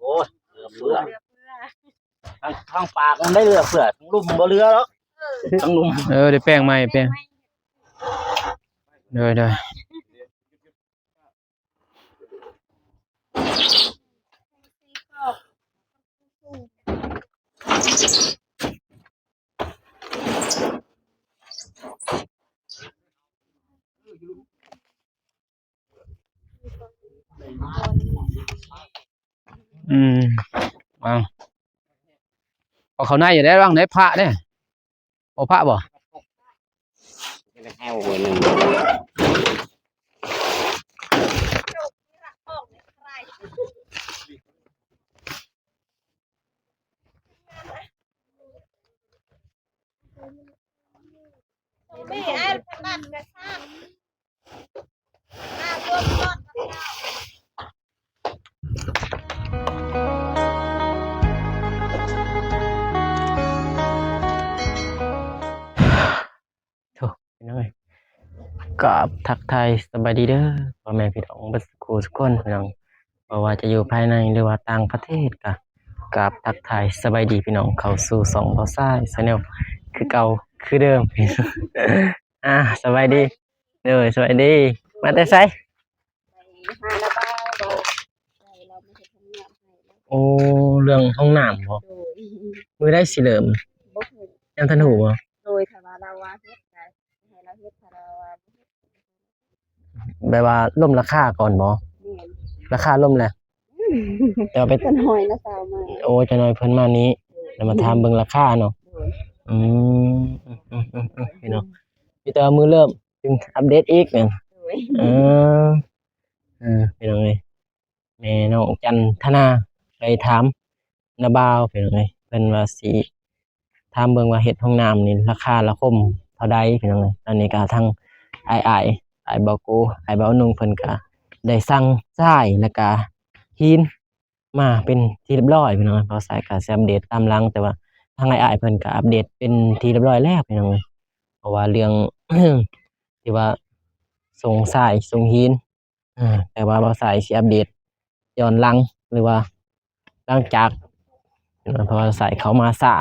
ໂອ້ຍ ເຫຼືອເຟືອ ເຫຼືອເຟືອ ທາງ ທາງປາກມັນໄດ້ເຫຼືອເຟືອ ທາງລຸ່ມບໍ່ເຫຼືອດອກ ທາງລຸ່ມ ເອີ ໄດ້ແປງໃໝ່ ແປງ ໂດຍ ໂດຍ. ອືມ ເອົາ ເອົາເຂົ້າໃນຢູ່ໄດ໋ ວາງໃນພະເດ້ ບໍ່ພະບໍ່? ໂອ້ ພີ່ນ້ອງເອີຍ ກາບທັກທາຍສະບາຍດີເດີ ພໍ່ແມ່ພີ່ນ້ອງເບິດສູ່ສູ່ຄົນ ພີ່ນ້ອງ ບໍ່ວ່າຈະຢູ່ພາຍໃນ ຫຼືວ່າຕ່າງປະເທດ ກະກາບທັກທາຍສະບາຍດີ ພີ່ນ້ອງ ເຂົ້າສູ່ຊ່ອງບ່າວຊາຍ Channel ຄືເກົ່າຄືເດີມ. ອ່າ ສະບາຍດີ ໂດຍ ສະບາຍດີ ມາແຕ່ໃສ? ໄປຫາລະບາວ ວ່າໃຫ້ລາວມາເຮັດຫ້ອງນ້ຳໃຫ້. ໂອ້ ເລື່ອງຫ້ອງນ້ຳບໍ? ໂດຍ. ມື້ໃດຊິເລີ່ມ? ບໍ່ຮູ້ ຍັງທັນຮູ້ບໍ? ໂດຍ ຖ້າວ່າລາວວ່າເຮັດ ກະໃຫ້ລາວເຮັດ ຖ້າລາວວ່າບໍ່ເຮັດ ແບບວ່າລົມລາຄາກ່ອນບໍ? ແມ່ນ. ລາຄາລົມແລ້ວ ແຕ່ວ່າໄປ ຈັກໜ້ອຍລະຊາວມາ. ໂອ້ ຈັກໜ້ອຍເພິ່ນມານີ້ ແລ້ວມາຖາມເບິ່ງລາຄາເນາະ. ໂດຍ. ອືມ ພີ່ນ້ອງ ມີແຕ່ວ່າມື້ເລີ່ມຈຶ່ງອັບເດດອີກ. ໂດຍ. ເອີ ເອີ ພີ່ນ້ອງເອີຍ ແມ່ນ້ອງຈັນທະນາໄປຖາມນ້າບ່າວ ພີ່ນ້ອງເອີຍ ເພິ່ນວ່າຊິ ຖາມເບິ່ງວ່າເຮັດຫ້ອງນ້ຳນີ້ລາຄາລະຄົມເທົ່າໃດ ພີ່ນ້ອງເອີຍ. ຕອນນີ້ກະທັງອ້າຍໆ ອ້າຍບາວໂກ ອ້າຍບາວນຸ່ງ ເພິ່ນກະໄດ້ສັ່ງຊາຍ ແລ້ວກະຫີນມາເປັນທີ່ຮຽບຮ້ອຍ ພີ່ນ້ອງເອີຍ. ບ່າວຊາຍກະຊິອັບເດດຕາມຫຼັງ ແຕ່ວ່າທາງອ້າຍໆ ເພິ່ນກະອັບເດດເປັນທີ່ຮຽບຮ້ອຍແລ້ວ ພີ່ນ້ອງເອີຍ. ເພາະວ່າເລື່ອງທີ່ວ່າສົ່ງຊາຍ ສົ່ງຫີນ ອ່າ ແຕ່ວ່າບ່າວຊາຍຊິອັບເດດຍ້ອນຫຼັງ ຫຼືວ່າຫຼັງຈາກ ເພາະວ່າບ່າວຊາຍເຂົ້າມາຊ້າ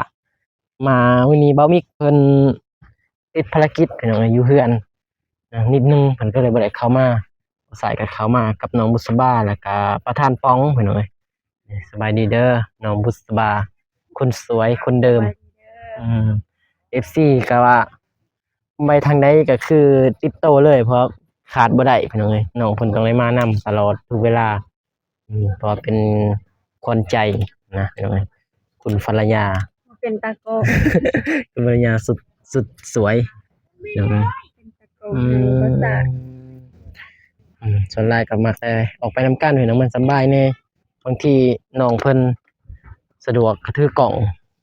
ມາມື້ນີ້ບ່າວມິກເພິ່ນຕິດພາລະກິດ ພີ່ນ້ອງເອີຍ ຢູ່ເຮືອນ ອ່າ ນິດໜຶ່ງ ເພິ່ນກໍເລີຍບໍ່ໄດ້ເຂົ້າມາ. ບ່າວຊາຍກໍເຂົ້າມາກັບນ້ອງບຸດສະບາ ແລ້ວກໍປະທານປອງ ພີ່ນ້ອງເອີຍ. ສະບາຍດີເດີ ນ້ອງບຸດສະບາ ຄົນສວຍຄົນເດີມ. ສະບາຍດີເດີ. ອືມ ເອັຟຊີກໍວ່າໄປທາງໃດກໍຄືຕິດໂຕເລີຍ ເພາະຂາດບໍ່ໄດ້ ພີ່ນ້ອງເອີຍ. ນ້ອງເພິ່ນຕ້ອງໄດ້ມານຳຕະຫຼອດທຸກເວລາ ອືມ ເພາະວ່າເປັນຂວັນໃຈນະ ພີ່ນ້ອງເອີຍ. ຄຸນພັນລະຍາ ເປັນຕາກອງ ຄຸນພັນລະຍາສຸດ ສຸດສວຍ ເປັນຕາກອງ ອືມ ອືມ ສ່ວນຫຼາຍກໍມັກແຕ່ອອກໄປນຳກັນ ພີ່ນ້ອງ ມັນສະບາຍແດ່. ບາງທີນ້ອງເພິ່ນສະດວກກໍຖືກ້ອງ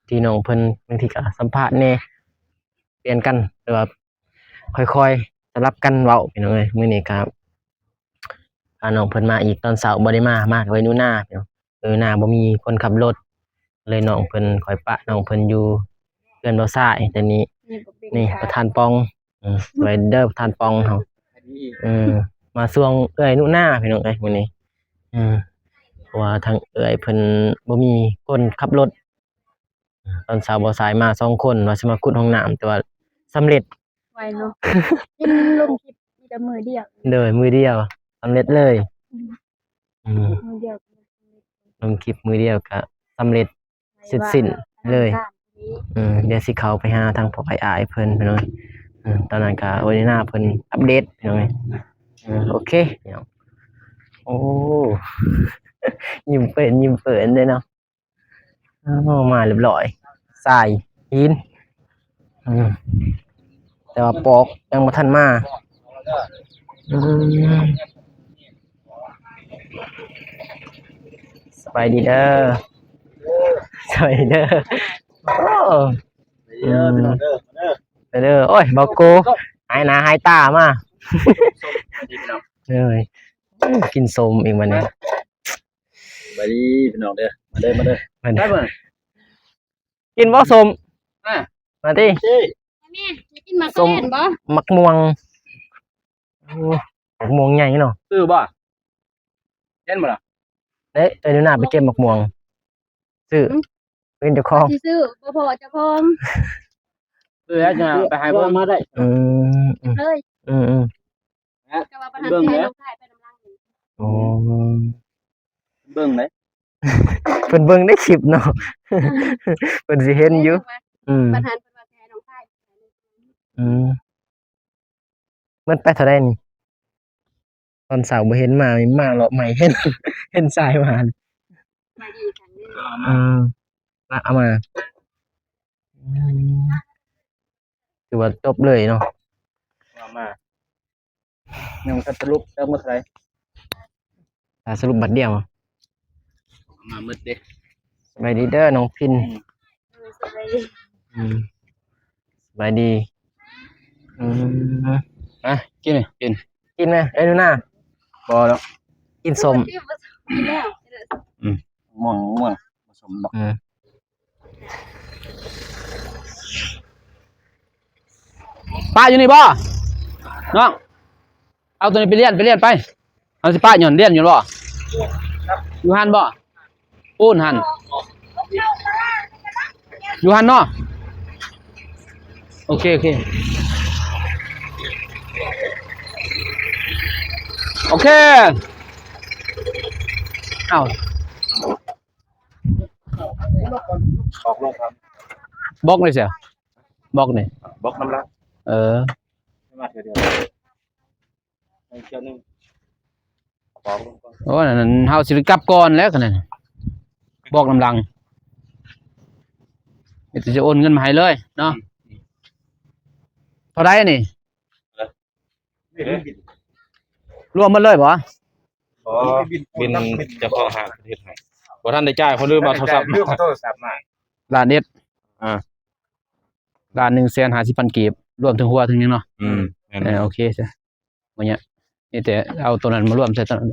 ທີ່ນ້ອງເພິ່ນ ບາງທີກໍສຳພາດແດ່ ປ່ຽນກັນ ຫຼືວ່າຄ່ອຍໆສະຫຼັບກັນເວົ້າ ພີ່ນ້ອງເອີຍ. ມື້ນີ້ກໍ ພານ້ອງເພິ່ນມາອີກ ຕອນເຊົ້າບໍ່ໄດ້ມາ ມາກັບເອື້ອຍໜູນາ ເນາະ. ເອື້ອຍໜູນາບໍ່ມີຄົນຂັບລົດ ເລີຍນ້ອງເພິ່ນ ຂ້ອຍປະນ້ອງເພິ່ນຢູ່ເຮືອນບ່າວຊາຍ. ແຕ່ນີ້ ນີ້ປະທານປອງ ເອີ ສະບາຍດີເດີ ປະທານປອງເຮົາ ເອີ ມາຊ່ວງເອື້ອຍໜູນາ ພີ່ນ້ອງເອີຍ ມື້ນີ້ ເອີ ເພາະວ່າທາງເອື້ອຍເພິ່ນບໍ່ມີຄົນຂັບລົດ. ຕອນເຊົ້າບ່າວຊາຍມາສອງຄົນ ວ່າຊິມາຂຸດຫ້ອງນ້ຳ ແຕ່ວ່າສຳເລັດ ໄວເນາະ ກິນລົງຄລິບມີແຕ່ມື້ດຽວ ໂດຍ ມື້ດຽວສຳເລັດເລີຍ. ອືມ ອືມ ມື້ດຽວ ລົງຄລິບມື້ດຽວກະສຳເລັດເສັດສິ້ນເລີຍ. ອືມ ດຽວຊິເຂົ້າໄປຫາທາງພວກອ້າຍໆເພິ່ນ ພີ່ນ້ອງ. ອືມ ຕອນນັ້ນກະໂອເນນາເພິ່ນອັບເດດ ພີ່ນ້ອງເອີຍ. ເອີ ໂອເຄ ພີ່ນ້ອງ. ໂອ້ ຍິ້ມເປີນ ຍິ້ມເປີນເດ້ເນາະ. ໂອ້ ມາຮຽບຮ້ອຍ ຊາຍຫີນ ອືມ ແຕ່ວ່າປອກຍັງບໍ່ທັນມາ. ອືມ ສະບາຍດີເດີ ສະບາຍດີເດີ. ໂອ້ ເດີ ອືມ ເດີ ເດີ ໂອ້ຍ ບໍ່ໂກ ຫາຍໜ້າຫາຍຕາມາ ເອີຍ ກິນສົ້ມອີກບັດນີ້. ສະບາຍດີພີ່ນ້ອງເດີ ມາເດີ ມາເດີ ມາເດີ ກິນບໍ່ສົ້ມ? ອ່າ ມາຕິ ແມ່ ກິນໝາກ ສົ້ມ ແລ່ນບໍ່? ໝາກມ່ວງ ໂອ້ ໝາກມ່ວງໃຫຍ່ເນາະ ຄືບໍ່? ເຫັນບໍ່ລະ? ເດ້ ເອີຍ ໜູນາໄປເກັບໝາກມ່ວງ ຊື້ ຫືມ ເປັນເຈົ້າຂອງ ຊິຊື້ ບໍ່ພໍເຈົ້າຂອງ ເອີຍ ຈະໄປໃຫ້ເພິ່ນມາໄດ້ ອືມ ເກັບເລີຍ ອືມໆ ແຕ່ວ່າປະທານ ເບິ່ງ ໃຫ້ ແລ້ວ ນ້ອງຊາຍໄປນຳຫຼັງ ໂອ້ ເບິ່ງເດ້ ເພິ່ນເບິ່ງໃນຄລິບເນາະ ເພິ່ນຊິເຫັນຢູ່ ອືມ ປະທານເພິ່ນວ່າຊິໃຫ້ນ້ອງຊາຍ ອືມ ໝົດໄປເທົ່າໃດນີ້? ຕອນເຊົ້າບໍ່ເຫັນມາ ມາລອບໃໝ່ ເຫັນ ເຫັນຊາຍມາ ເອີ ລະເອົາມາ ອືມ ຖືວ່າຈົບເລີຍເນາະ ເອົາມາ ຍັງບໍ່ທັນສະຫຼຸບ ແລ້ວໝົດເທົ່າໃດ? ຖ້າສະຫຼຸບບັດດຽວ ມາໝົດເດ້ ສະບາຍດີເດີນ້ອງພິນ ເອີ ສະບາຍດີ ອືມ ສະບາຍດີ ອືມ ມາ ກິນນີ້ ກິນ ກິນແມ ເອີຍ ໜູນາ ບໍ່ດອກ ກິນສົ້ມ ກິນແລ້ວ ອືມ ມ່ວງ ມ່ວງ ບໍ່ສົ້ມດອກ ອືມ ປະຢູ່ນີ້ບໍ່? ນ້ອງ ເອົາໂຕນີ້ໄປລ້ຽນ ໄປລ້ຽນໄປ ເຮົາຊິປະ ຍ້ອນລ້ຽນຢູ່ບໍ່? ຢູ່ຫັ້ນບໍ່? ປູນຫັ້ນ ຢູ່ຫັ້ນເນາະ ໂອເຄ ໂອເຄ ໂອເຄ ເອົ້າ ບລັອກເລີຍເສຍ ບລັອກນີ້ ບລັອກນຳລາວ ເອີ ມາເທື່ອດຽວ ໃນເທື່ອໜຶ່ງ ໂອ້ ນັ້ນເຮົາຊິໄດ້ກັບກ່ອນແລ້ວ ຄັນນັ້ນ ບລັອກນຳຫຼັງ ມີແຕ່ຊິໂອນເງິນມາໃຫ້ເລີຍເນາະ ເທົ່າໃດນີ້? ລວມໝົດເລີຍບໍ່? ບໍ່ ບິນເຈົ້າຂອງຮ້ານເຮັດໃຫ້ ບໍ່ທັນໄດ້ຈ່າຍ ເຂົາລືມເອົາໂທລະສັບ ລືມເອົາໂທລະສັບມາ ລ້ານເອັດ ອ່າ ລ້ານໜຶ່ງແສນຫ້າສິບພັນກີບ ລວມເຖິງຫົວເຖິງຫຍັງເນາະ ອືມ ເອີ ໂອເຄຊະ ບໍ່ຍາກ ມີແຕ່ເອົາໂຕນັ້ນມາລວມໃສ່ໂຕນັ້ນ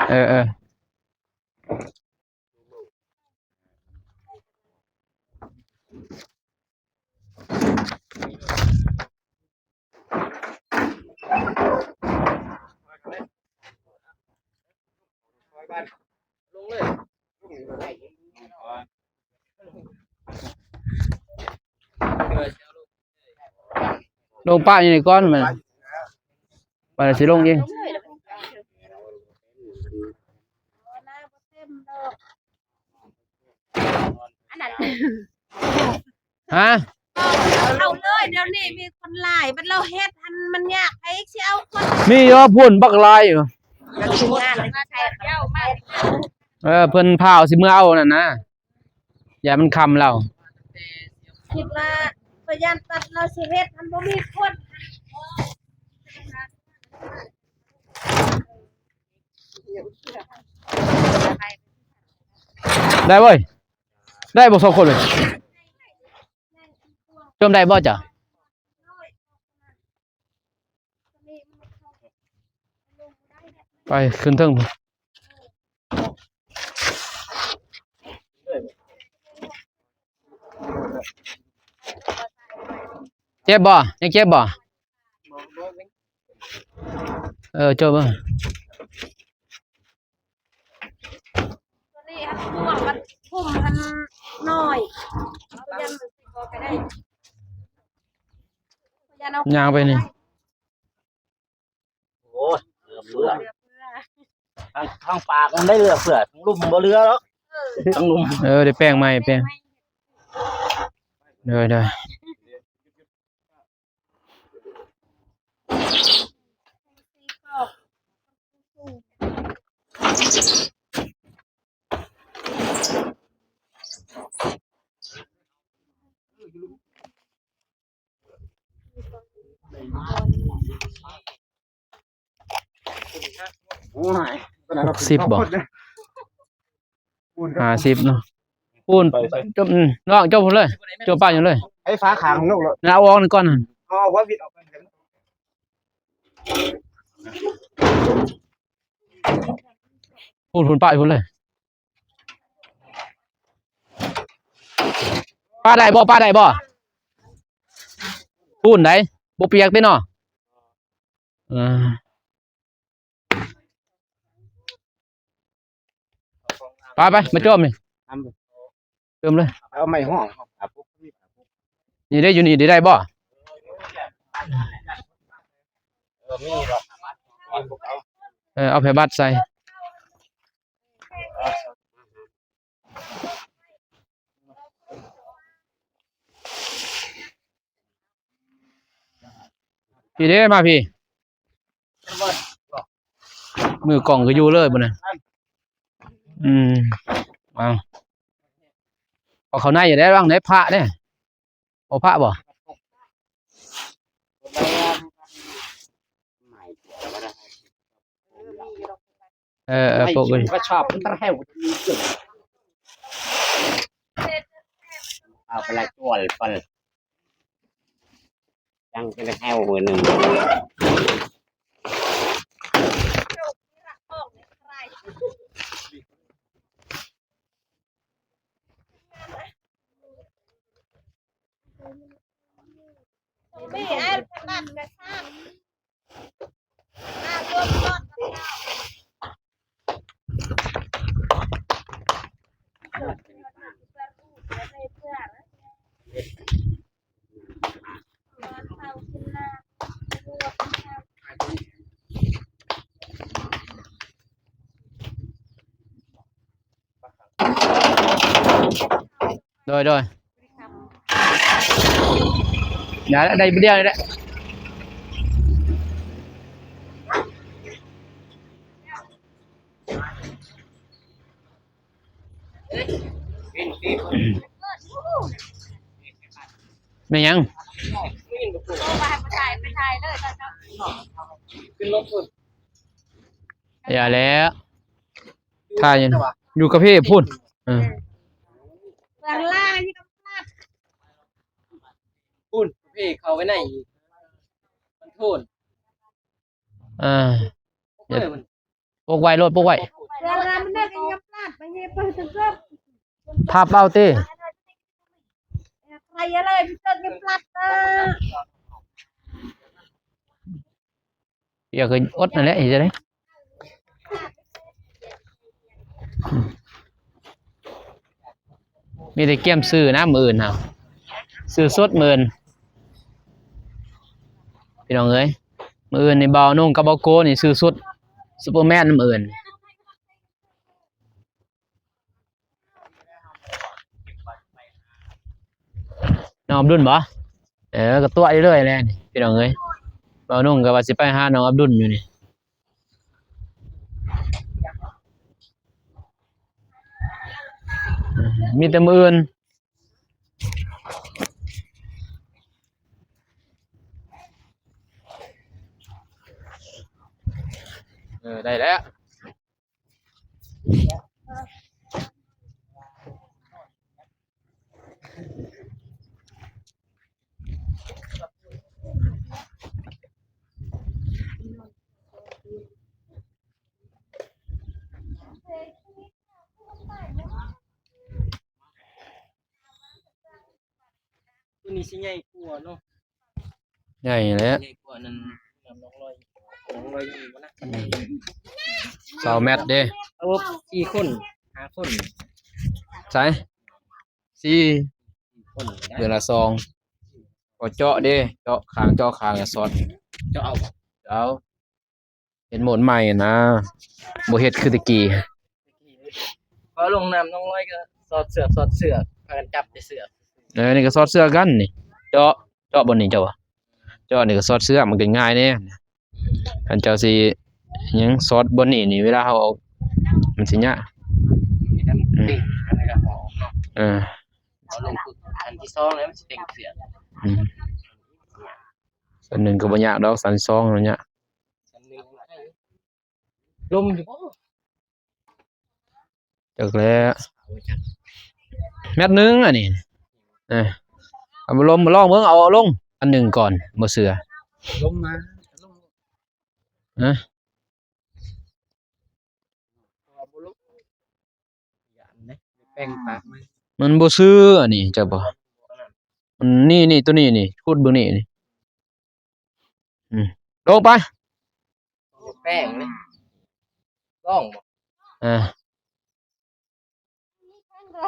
ເອີ ເອີ. ລົງປະຢູ່ນີ້ກ່ອນ ມັນ ມັນຊິລົງເອງ ອັນນັ້ນ ຮະ ເອົາເລີຍ ດຽວນີ້ມີຄົນຫຼາຍ ບັດລາວເຮັດຫັ້ນ ມັນຍາກ ໃຜຊິເອົາຄົນ ມີຢູ່ພຸ້ນບັກຫຼາຍຢູ່ ເອີ ເພິ່ນພາວຊິເມືອເອົານັ້ນນະ ຢ້ານມັນຄ່ຳແລ້ວ ຄິດວ່າ ຂ້ອຍຢ້ານບັດລາວຊິເຮັດຫັ້ນບໍ່ມີຄົນ ໄດ້ເວີຍ ໄດ້ບໍ່ສອງຄົນເວີຍ ເຈີມໄດ້ບໍ່ເຈົ້າ? ໄປຂຶ້ນເທິງ ເຈັບບໍ່? ຍັງເຈັບບໍ່? ເອີ ຈົບ ຕົວນີ້ຫັ້ນ ພວກມັນ ພຸ້ມຫັ້ນໜ້ອຍ ຢ້ານມັນຊິບໍ່ໄປໄດ້ ຢ້ານເອົາ ຍ່າງໄປນີ້ ໂອ້ຍ ເຫຼືອເຟືອ ເຫຼືອເຟືອ ທາງ ທາງປາກມັນໄດ້ເຫຼືອເຟືອ ທາງລຸ່ມບໍ່ເຫຼືອດອກ ເອີ ທາງລຸ່ມ ເອີ ໄດ້ແປງໃໝ່ ແປງ ແປງໃໝ່ ໂດຍ ໂດຍ ຫົກສິບບໍ່? ຫ້າສິບເນາະ ປູນ ໄປໃສ? ຈົມ ອືມ ນ້ອງ ຈົມພຸ້ນເລີຍ ຈົມປາຢູ່ເລີຍ ໄອ້ຟ້າຂາງນົກເນາະ ນັ້ນເອົາອອກນີ້ກ່ອນຫັ້ນ ເອົາຫົວວິດອອກກ່ອນ ພຸ້ນ ພຸ້ນ ປາຢູ່ພຸ້ນເລີຍ ປາໄດ້ບໍ່? ປາໄດ້ບໍ່? ປູນໃດ ບໍ່ປຽກຕິເນາະ ເອີ. ໄປ ໄປ ມາໂຈມນີ້ ເຕີມເລີຍ ເອົາໄມ້ຫ້ອງ ນີ້ເດ້ ຢູ່ນີ້ໄດ້ບໍ່? ເອີ ມີດອກ ເອີ ເອົາແຜ່ບັດໃສ່ ພີ່ເດ້ ມາພີ່ ມືກ້ອງກໍຢູ່ເລີຍບັດນີ້ ອືມ ເອົາ ເອົາເຂົ້າໃນຢູ່ເດ້ ລະວັງເດ້ ພະເດ້ ບໍ່ພະບໍ່? ເອີ ເອີ ປົກເລີຍ ກະຊອບມັນຕະແຫ້ວ ເອົາໄປລະ ຈວນປະ ຈັ່ງຈະໄດ້ແຫ້ວມື້ໜຶ່ງ. ໂດຍ ໂດຍ ຢ່າລະ ໄດ້ບາດດຽວນີ້ແຫຼະ ແມ່ນຫຍັງ? ຢ່າແລ້ວ ຖ່າຍຢູ່ ຢູ່ກາເຟພຸ້ນ ເອີ ເບື້ອງລ່າງຢູ່ກັບ ພຸ້ນ ເພເຂົ້າໄປໃນອີກ ມັນໂທນ ອ່າ ປົກໄວ້ໂລດ ປົກໄວ້ ພາບເອົາຕິ ປຽກກໍອົດນັ້ນແຫຼະ ເຮັດຈັ່ງໃດ ມີແຕ່ກຽມຊື້ນະ ມື້ອື່ນເຮົາຊື້ສົດມື້ອື່ນ ພີ່ນ້ອງເອີຍ ມື້ອື່ນນີ້ບ່າວນຸ່ງກັບບ່າວໂກນີ້ຊື້ຊຸດ Superman ມື້ອື່ນ ນ້ອງອັບດຸນບໍ? ເອີ ກໍຕົວະເລື້ອຍໆແຫຼະນີ້ ພີ່ນ້ອງເອີຍ ບ່າວນຸ່ງກໍວ່າຊິໄປຫານ້ອງອັບດຸນຢູ່ນີ້ ມີແຕ່ມື້ອື່ນ ເອີ ໄດ້ແລ້ວ. ຕົວນີ້ຊິໃຫຍ່ກວ່າເນາະ ໃຫຍ່ແຫຼະ ໃຫຍ່ກວ່ານັ້ນ ນ້ອງລອຍ ນ້ອງລອຍນີ້ບໍ່ນະ ອືມ ຊາວແມັດເດ້ ເອົາສີ່ຄົນ ຫ້າຄົນ ໃສ ສີ່ ສີ່ຄົນ ເດືອນລະສອງ ກໍເຈາະເດ້ ເຈາະຂ້າງ ເຈາະຂ້າງ ແລ້ວສອດ ເຈາະເອົາ ເອົາ. ເຮັດໂໝດໃໝ່ນະ ບໍ່ເຮັດຄືແຕ່ກີ້ ພໍລົງນ້ຳນ້ອງລອຍກໍສອດເຊືອກ ສອດເຊືອກ ພາກັນຈັບແຕ່ເຊືອກ ເອີ ນີ້ກໍສອດເຊືອກກັນນີ້ ເຈາະ ເຈາະບ່ອນນີ້ເຈົ້າວ່າ ເຈາະນີ້ກໍສອດເຊືອກ ມັນກໍງ່າຍແດ່ ຄັນເຈົ້າຊິຫຍັງສອດບ່ອນນີ້ນີ້ ເວລາເຮົາເອົາ ມັນຊິຍາກ ອືມ ເອີ ເອົາລົງຝຶກອັນທີສອງແລ້ວມັນຊິເຕັງເຊືອກ ອືມ ຊັ້ນໜຶ່ງກໍບໍ່ຍາກດອກ ຊັ້ນສອງນັ້ນຍາກ ຊັ້ນໜຶ່ງ ລົມຢູ່ບໍ່? ຈັກແລ້ວ ແມັດໜຶ່ງອັນນີ້ ເອີ ເອົາລົມ ລອງເບິ່ງ ເອົາລົງອັນໜຶ່ງກ່ອນ ບໍ່ເຊື່ອ ລົມມາ ຮະ ບໍ່ລົມ ຢ້ານເດ້ ແປງປາກມັນ ມັນບໍ່ຊື່ອັນນີ້ ເຈົ້າບໍ່ ມັນ ນີ້ ນີ້ ຕົວນີ້ນີ້ ຂຸດເບິ່ງນີ້ນີ້ ອືມ ລົງໄປ ແປງເດ້ ລອງບໍ່ ເອີ. ລອງ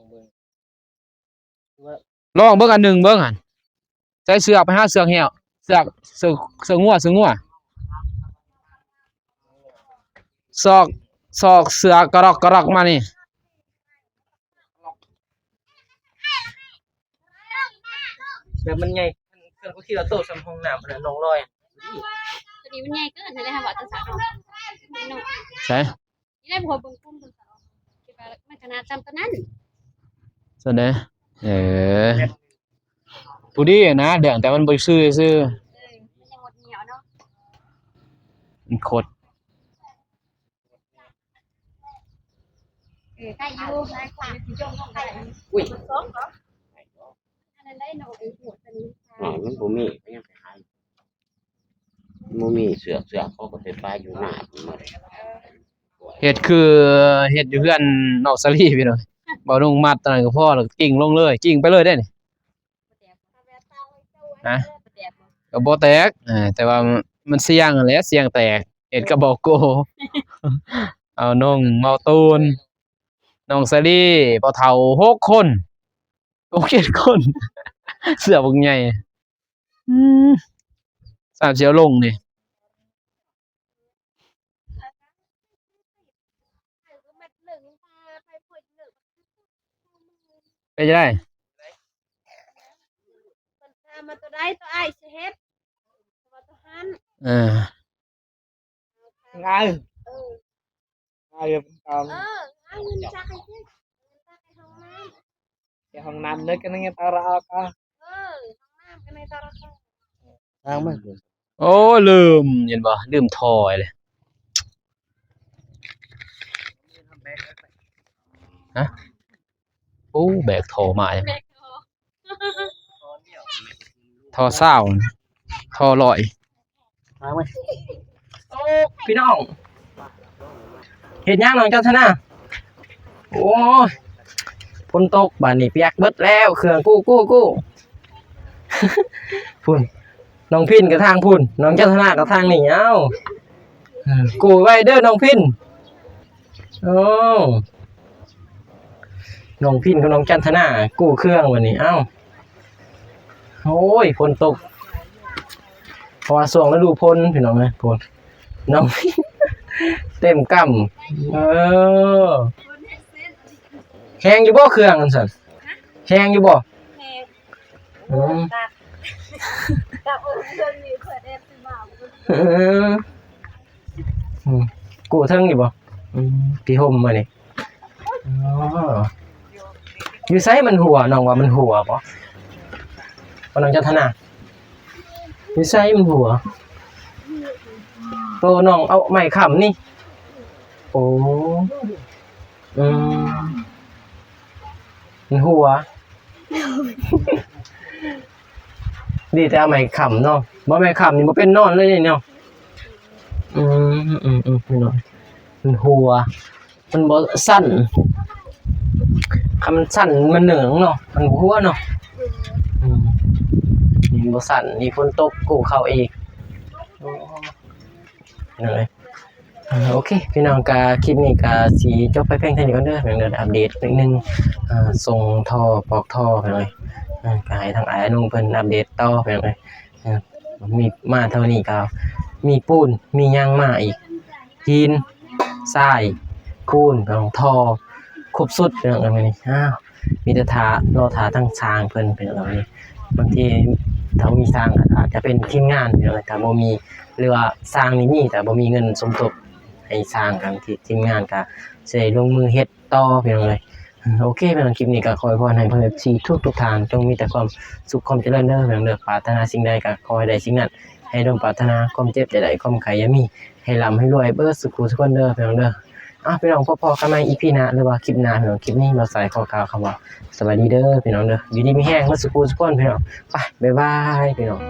ເບິ່ງ ລອງເບິ່ງອັນໜຶ່ງເບິ່ງຫັ້ນ ໃສ່ເຊືອກ ໄປຫາເຊືອກແຫ້ວ ເຊືອກ ເຊືອກ ເຊືອກງົວ ເຊືອກງົວ ຊອກ ຊອກເຊືອກກະຣອກກະຣອກມານີ້. ແບບມັນໃຫຍ່ ເຄື່ອງກໍຄິດວ່າໂຕສ່ຳຫ້ອງນ້ຳຫັ້ນນະ ນ້ອງລອຍ ຕົວນີ້ມັນໃຫຍ່ເກີນ ໃຫ້ໄດ້ຫາວ່າຕົວສາວນ້ອຍ ໃສ ນີ້ໄດ້ບໍ່ເບິ່ງກຸ່ມເບິ່ງສາວ ຄິດວ່າມັນຂະໜາດສ່ຳຕົວນັ້ນ ຊັ້ນເດ້ ເອີ ຜູ້ດີນະ ເລື່ອງແຕ່ມັນບໍ່ຊື່ຊື່ ເອີ ມັນຍັງຫົດຫ່ຽວເນາະ ມັນຂົດ. ເອີ ໄດ້ຢູ່ ໄດ້ກວ່າ ອຸ້ຍ ອັນນັ້ນໄດ້ນ້ອງ ໄອ້ຫົວຕົວນີ້ ອ້າວ ມັນບໍ່ມີ ກໍຍັງໄປຫາ ມັນບໍ່ມີເຊືອກ ເຊືອກເຂົາກໍໄປປາຢູ່ໜ້າພຸ້ນໝົດ. ເຮັດຄືເຮັດຢູ່ເຮືອນນ້ອງສາລີພີ່ນ້ອງ ເວົ້າລົງມັດຕອນນັ້ນກໍພໍ ແລ້ວກໍກິ້ງລົງເລີຍ ກິ້ງໄປເລີຍເດ້ນີ້. ຮະ ກໍບໍ່ແຕກ ເອີ ແຕ່ວ່າມັນສ່ຽງຫັ້ນແຫຼະ ສ່ຽງແຕກ ເຮັດກະບອກໂກ ເອົານ້ອງເມົາຕູນ ນ້ອງສາລີ ພໍ່ເຖົ້າຫົກຄົນ ຫົກເຈັດຄົນ ເສື້ອບັກໃຫຍ່ ອືມ ສາມຊິເອົາລົງນີ້. ເປັນຈັ່ງໃດ? ເພິ່ນຖາມວ່າຕົວໃດຕົວອ້າຍຊິເຮັດ ວ່າຕົວຫັ້ນ ເອີ ງ່າຍ ເອີ ງ່າຍເປັນຕາມ ເອີ ເອົາເງິນຈັກໃຫ້ຊິ ເງິນຈັກໃຫ້ຫ້ອງນ້ຳ ແຕ່ຫ້ອງນ້ຳເລີຍກໍຍັງຕາລະອາກາ ເອີ ຫ້ອງນ້ຳກໍໃນຕາລະອາກາ ທາງມັນ ໂອ້ ລືມ ເຫັນບໍ່ ລືມຖອຍເລີຍ ຮະ ໂອ້ ແບກທໍ່ມາ ແບກທໍ່ ທໍ່ຊາວ ທໍ່ຮ້ອຍ ມາເວີຍ ໂອ້ ພີ່ນ້ອງ ເຮັດຫຍັງນ້ອງຈັນທະນາ? ໂອ້ຍ ຝົນຕົກບາດນີ້ປຽກເບິດແລ້ວ ເຄື່ອງກູ້ ກູ້ ກູ້ ພຸ້ນ ນ້ອງພິນກໍທາງພຸ້ນ ນ້ອງຈັນທະນາກໍທາງນີ້ ເອົ້າ ເອີ ກູ້ໄວ້ເດີນ້ອງພິນ ໂອ້ ນ້ອງພິນກັບນ້ອງຈັນທະນາກູ້ເຄື່ອງບາດນີ້ ເອົ້າ ໂອ້ຍ ຝົນຕົກ ເພາະວ່າຊ່ວງລະດູຝົນພີ່ນ້ອງເອີຍ ໂພດ ນ້ອງພິນເຕັມກຳ ເອີ ແຮງຢູ່ບໍ່ເຄື່ອງຫັ້ນຊັ້ນ ແຮງຢູ່ບໍ່? ແຮງ ອືມ ຕັກ ຕັກເອີ ເລື່ອງນີ້ເພິ່ນແອບຊິເວົ້າ ເອີ ອືມ ກູ້ເທິງຢູ່ບໍ່? ອືມ ທີ່ຮົ່ມມື້ນີ້ ອໍ ຢູ່ໃສມັນຮົ່ວ? ນ້ອງວ່າມັນຮົ່ວບໍ່? ວ່ານ້ອງຈັນທະນາ ຢູ່ໃສມັນຮົ່ວ? ໂຕນ້ອງເອົາໄມ້ຄ້ຳນີ້ ໂອ້ ອືມ ມັນຮົ່ວ ດີແຕ່ເອົາໄມ້ຄ້ຳເນາະ ບໍ່ໄມ້ຄ້ຳນີ້ບໍ່ເປັນນອນເລີຍນີ້ເນາະ ອືມ ອືມ ອືມ ພີ່ນ້ອງ ມັນຮົ່ວ ມັນບໍ່ສັ້ນ ຄັນມັນສັ້ນມັນເໜິງເນາະ ມັນບໍ່ຮົ່ວເນາະ ອືມ ມັນບໍ່ສັ້ນ ນີ້ຝົນຕົກກູ້ເຂົ້າອີກ ໂອ້ ເອີ ໂອເຄ ພີ່ນ້ອງ ກະຄລິບນີ້ກະຊິຈົບໄປພຽງເທົ່ານີ້ກ່ອນເດີ ເປັນອັບເດດໜ້ອຍໜຶ່ງ ເອີ ສົ່ງທໍ່ ປອກທໍ່ ພີ່ນ້ອງເອີຍ ເອີ ກະໃຫ້ທາງອ້າຍອານຸເພິ່ນອັບເດດຕໍ່ ພີ່ນ້ອງເອີຍ ເອີ ມີມາເທົ່ານີ້ກະມີປູນ ມີຫຍັງມາອີກ ຫີນ ຊາຍ ປູນ ພີ່ນ້ອງ ທໍ່ ຄົບຊຸດ ພີ່ນ້ອງເອີຍ ມື້ນີ້ ອ້າວ ມີແຕ່ຖ້າ ລໍຖ້າທາງຊ່າງເພິ່ນ ພີ່ນ້ອງເອີຍ ບາງທີຖ້າບໍ່ມີຊ່າງກໍອາດຈະເປັນທີມງານ ພີ່ນ້ອງເອີຍ ຖ້າບໍ່ມີ ຫຼືວ່າຊ່າງນີ້ມີ ແຕ່ບໍ່ມີເງິນສົມທົບໃຫ້ຊ່າງ ທາງທີມງານກໍຊິໄດ້ລົງມືເຮັດຕໍ່ ພີ່ນ້ອງເອີຍ ໂອເຄ ພີ່ນ້ອງ ຄລິບນີ້ກໍຂໍອວຍພອນໃຫ້ພໍ່ແມ່ເອັຟຊີທຸກໆທ່ານ ຈົ່ງມີແຕ່ຄວາມສຸກຄວາມຈະເລີນເດີ ພີ່ນ້ອງເດີ ປາດຖະໜາສິ່ງໃດກໍຂໍໃຫ້ໄດ້ສິ່ງນັ້ນ ໃຫ້ສົມປາດຖະໜາ ຄວາມເຈັບຢ່າໄດ້ ຄວາມໄຂ້ຢ່າມີ ໃຫ້ລ່ຳໃຫ້ລວຍເບິດສູ່ຜູ້ສູ່ຄົນເດີ ພີ່ນ້ອງເດີ ອ່ະ ພີ່ນ້ອງ ພົບພໍ້ກັນໃໝ່ ອີພີ ໜ້າ ຫຼືວ່າຄລິບໜ້າ ພີ່ນ້ອງ ຄລິບນີ້ບ່າວສາຍຂໍກ່າວຄຳວ່າ ສະບາຍດີເດີ ພີ່ນ້ອງເດີ ຢູ່ດີມີແຮງເບິດສູ່ຜູ້ສູ່ຄົນ ພີ່ນ້ອງ ໄປ ບາຍບາຍ ພີ່ນ້ອງ.